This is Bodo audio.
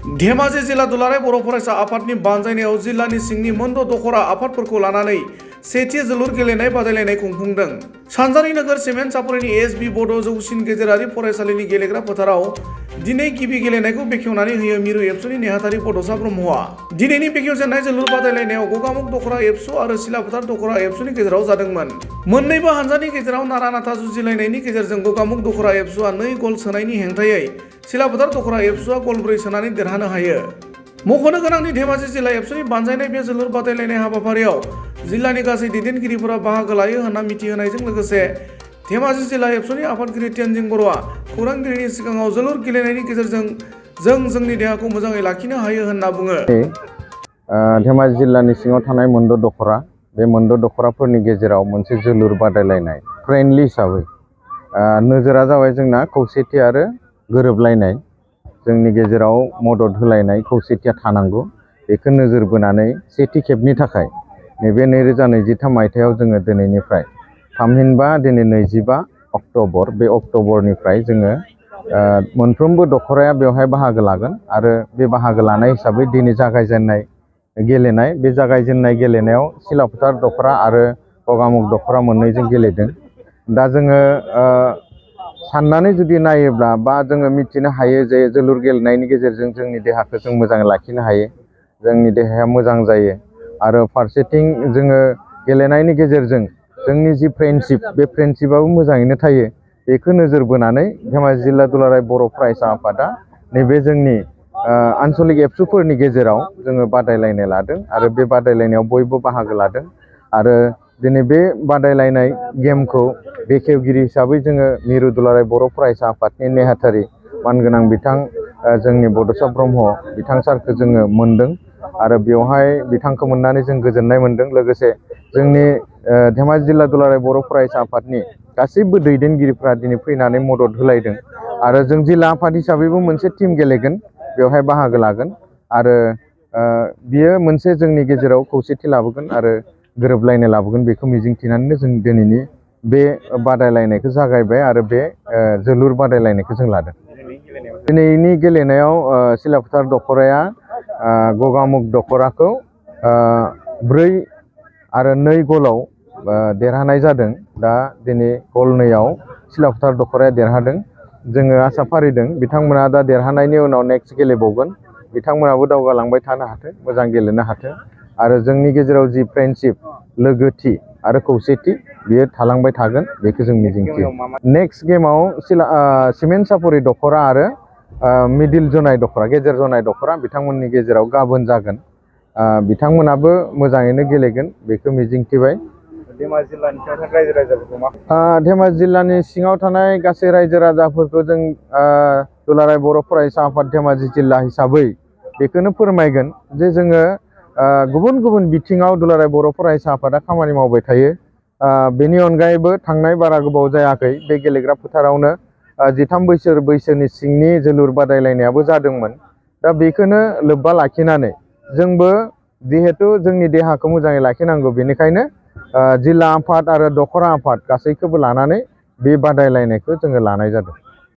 धेमाजि जिल्ला दुलाराय बर' फरायसा आफादनि बानजायनायाव जिल्लानि सिंनि मोनद' दखरा आफादफोरखौ लानानै सेथि जोलुर गेलेनाय बादायलायनाय खुंफुंदों। सानजारि नोगोर सिमेन्ट सापरिनि एस.बि. बड' जौसिन गेजेरारि फरायसालिनि गेलेग्रा फोथाराव दिनै गिबि गेलेनायखौ बेखेवनानै होयो मिरु एबसुनि नेहाथारि बड'सा ब्रह्मआ। दिनैनि बेखेवजेननाय जोलुर बादायलायनायाव गगामुग दखरा एबसु आरो सिलाफोथार दखरा एबसुनि गेजेराव जादोंमोन। मोन्नैबो हानजानि गेजेराव नारा नाथा जुजिलायनायनि गेजेरजों गगामुग दखरा एबसुआ 2 गल सोनायनि हेंथायै सिलाफोथार दखरा एबसुआ गल 4 सोनानै देरहानो हायो। मख'नो गोनांदि धेमाजि जिल्ला एबसुनि बानजायनाय बे जोलुर बादायलायनाय हाबाफारियाव जिल्लानि गासै दैदेनगिरिफोरा बाहागो लायो होन्ना मिथिहोनायजों लोगोसे धेमाजि जिल्ला एबसुनि आफादगिरि तेनजिं बर'आ खौरांगिरिनि सिगाङाव जोलुर गेलेनायनि गेजेरजों जों जोंनि देहाखौ मोजाङै लाखिनो हायो होन्ना बुङो। धेमाजि जिल्लानि सिङाव थानाय मोनद' दखरा बे मोनद' दखराफोरनि गेजेराव मोनसे जोलुर बादायलायनाय फ्रेन्डलि हिसाबै नोजोरा जाबाय जोंना खौसेथि आरो गोरोबलायनाय। जोंनि गेजेराव मदद होलायनाय खौसेथिया थानांगौ। बेखौ नोजोर बोनानै सेथि खेबनि थाखाय नैबे 2023 मायथाइयाव जोङो दिनैनिफ्राय थामहिनबा दिनै 25 अक्ट'बर बे अक्ट'बरनिफ्राय जोङो मोनफ्रोमबो दखराया बेवहाय बाहागो लागोन आरो बे बाहागो लानाय हिसाबै दिनै जागायजेननाय गेलेनाय बे जागायजेननाय गेलेनायाव सिलाफोथार दखरा आरो गगामुग दखरा मोननैजों गेलेदों। दा जोङो साननानै जुदि नायोब्ला बा जोङो मिथिनो हायो जे जोलुर गेलेनायनि गेजेरजों जोंनि देहाखौ जों मोजाङै लाखिनो हायो, जोंनि देहाया मोजां जायो आरो फारसेथिं जोङो गेलेनायनि गेजेरजों जोंनि जि फ्रेन्डशिप बे फ्रेन्डशिपआबो मोजाङैनो थायो। बेखौ नोजोर बोनानै धेमाजि जिल्ला दुलाराय बर' फरायसा आफादा नैबे जोंनि आन्सलिक एबसुफोरनि गेजेराव जोङो बादायलायनाय लादों आरो बे बादायलायनायाव बयबो बाहागो लादों आरो दिनै बे बादायलायनाय गेमखौ बेखेवगिरि हिसाबै जोङो मिरु दुलाराय बर' फरायसा आफादनि नेहाथारि मानगोनां बिथां जोंनि बड'सा ब्रह्म बिथां सारखौ जोङो मोनदों आरो बेवहाय बिथांखौ मोननानै जों गोजोननाय मोनदों। लोगोसे जोंनि धेमाजि जिल्ला दुलाराय बर' फरायसा आफादनि गासैबो दैदेनगिरिफ्रा दिनै फैनानै मदद होलायदों आरो जों जिल्ला आफाद हिसाबैबो मोनसे टिम गेलेगोन, बेवहाय बाहागो लागोन आरो बियो मोनसे जोंनि गेजेराव खौसेथि लाबोगोन आरो गोरोबलायनाय लाबोगोन बेखौ मिजिंथिनानैनो जों दिनैनि बे बादायलायनायखौ जागायबाय आरो बे जोलुर बादायलायनायखौ जों लादों। दिनैनि गेलेनायाव सिलाफोथार दखराया गगामुग दखराखौ 4 आरो 2 गलाव देरहानाय जादों। दा दिनै गल 2आव सिलाफोथार दखराया देरहादों। जोङो आसा फारिदों बिथांमोना दा देरहानायनि उनाव नेक्स्ट गेलेबावगोन, बिथांमोनाबो दावगालांबाय थानो हाथों, मोजां गेलेनो हाथों आरो जोंनि गेजेराव जि फ्रेन्डशिप लोगोथि आरो खौसेथि बियो थालांबाय थागोन बेखौ जों मिजिंथियो। नेक्स्ट गेमाव सिमेन्ट सापरि दखरा आरो मिडिल जनाय दखरा गेजेर जनाय दखरा बिथांमोननि गेजेराव गाबोन जागोन। बिथांमोनाबो मोजाङैनो गेलेगोन बेखौ मिजिंथिबाय। धेमाजि जिल्लानि सिङाव थानाय रायजो राजाफोरखौ धेमाजि जिल्लानि सिङाव थानाय गासै रायजो राजाफोरखौ जों दुलाराय बर' फरायसा आफाद धेमाजि जिल्ला हिसाबै बेखौनो फोरमायगोन जे जोङो गुबुन गुबुन बिथिङाव दुलाराय बर' फरायसा आफादा खामानि मावबाय थायो। बेनि अनगायैबो थांनाय बारा गोबाव जायाखै बे गेलेग्रा फोथारावनो 13 बोसोर बैसोनि सिंनि जोलुर बादायलायनायाबो जादोंमोन। दा बेखौनो लोब्बा लाखिनानै जोंबो जिहेथु जोंनि देहाखौ मोजाङै लाखिनांगौ बेनिखायनो जिल्ला आफाद आरो दखरा आफाद गासैखौबो लानानै बे बादायलायनायखौ जोङो लानाय जादों।